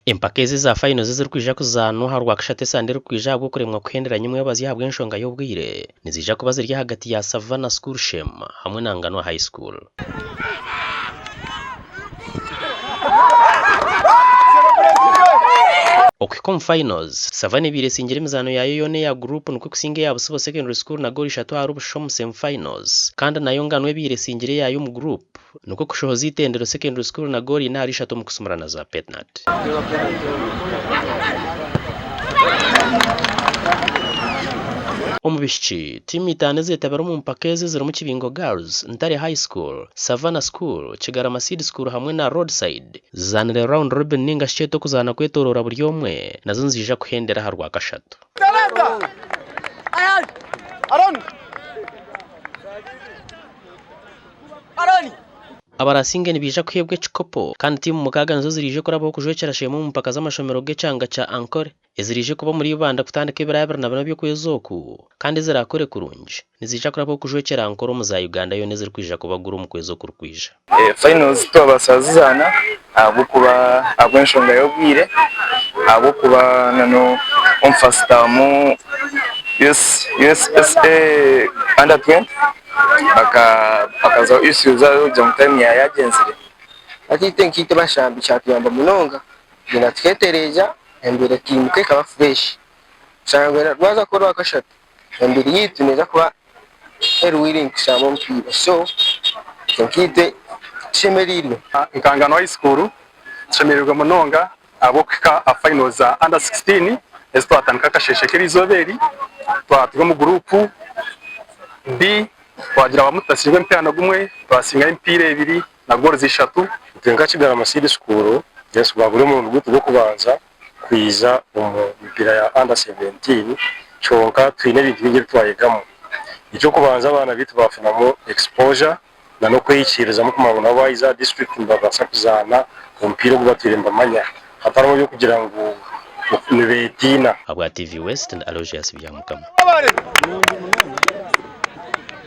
Empaka ezi eza finals ezirikwija kuzaanwa aha Rwakashatu esande erikwija ahabw'okuremwa kuhendera nyimwebazi ahabw'enshonga y'obwire, niziija kuba ziri ahagati ya Savannah School Sheema hamwe na Nganwa High School. Okuhika omu finals, Savannah ebaire esingire emizaano yaayo yoona eya guruupu nikwo kusinga eya Busibo Secondary School na goolo ishatu ahari busha omu semi finals kandi nayo Nganwa ebaire esingire eyaayo omu guruupu Nikwo kushohoza Itendero Secondary School na goolo ina ahari ishatu omu kusumurana za penati. Omu baishiki, tiimu itaano ezeetabire omu mpaka ezi ezirimu Kibingo Girls, Ntare High School, Savannah School, Kigarama Seed School hamwe na Roadside zizaanire round robin ninga shi kyete okuzaana kwetoroora buri omwe, nazo niziija kuhendera aha Rwakashatu. Abarasinge nibaija kuheebwa ekikopo kandi tiimu mukaaga nizo ziraije kurabaho kujwekyera Sheema omu mpaka z'amashomero g'ekyanga kya Ankole eziraije kuba omuri Ibanda kutandika ebiro 24 by'okwezi oku kandi ezirakore kurungi niziija kurabaho kujwekyera Ankole omu za Uganda yoona ezirikwija kubagura omu kwezi okurikwija. Finals twabaasa kuzizaana ahabw'okuba ahabw'enshonga y'obwire ahabw'okuba na n'omu first term USSA under 20 bakazaho issues kugira ngu time yaaba yagyenzire. Hati itwe nkaitwe bashambi kyatuyamba munonga kugyenda tuketereeza embeera ekaimuka ekaba fresh kushanga rwaza kuba orwakashatu emibiri yaitu neeza kuba eri willing kushamba omupiira so itwe nkaitwe tushemereirwe. Nka Ngano High School tushemereirwe munonga ahabw'okuhika aha finals za under 16 ezi twatandika akasheeshe k'erizooba eri. Twaba turi omu guruupu B, twagira bamwe tutasingwa emipiira n'ogumwe, twasingayo emipiira ebiri na goals ishatu. Itwe nka Kigarama Seed School, yes gwa guri omurundi gwaitu gw'okubanza kwija omu mipiira ya under 17 kyonka twine ebintu bingi ebi twayegamu. Eky'okubanza abaana baitu baafunamu exposure na n'okweikiirizamu kumanya ngu nabo baayiza aha district nibabaasa kuzaana omupiira ogu batwire nibamanya hatarimu eby'okugira ngu nibeetiina. Ahabwa TV West ndi Aloysius Byamukama.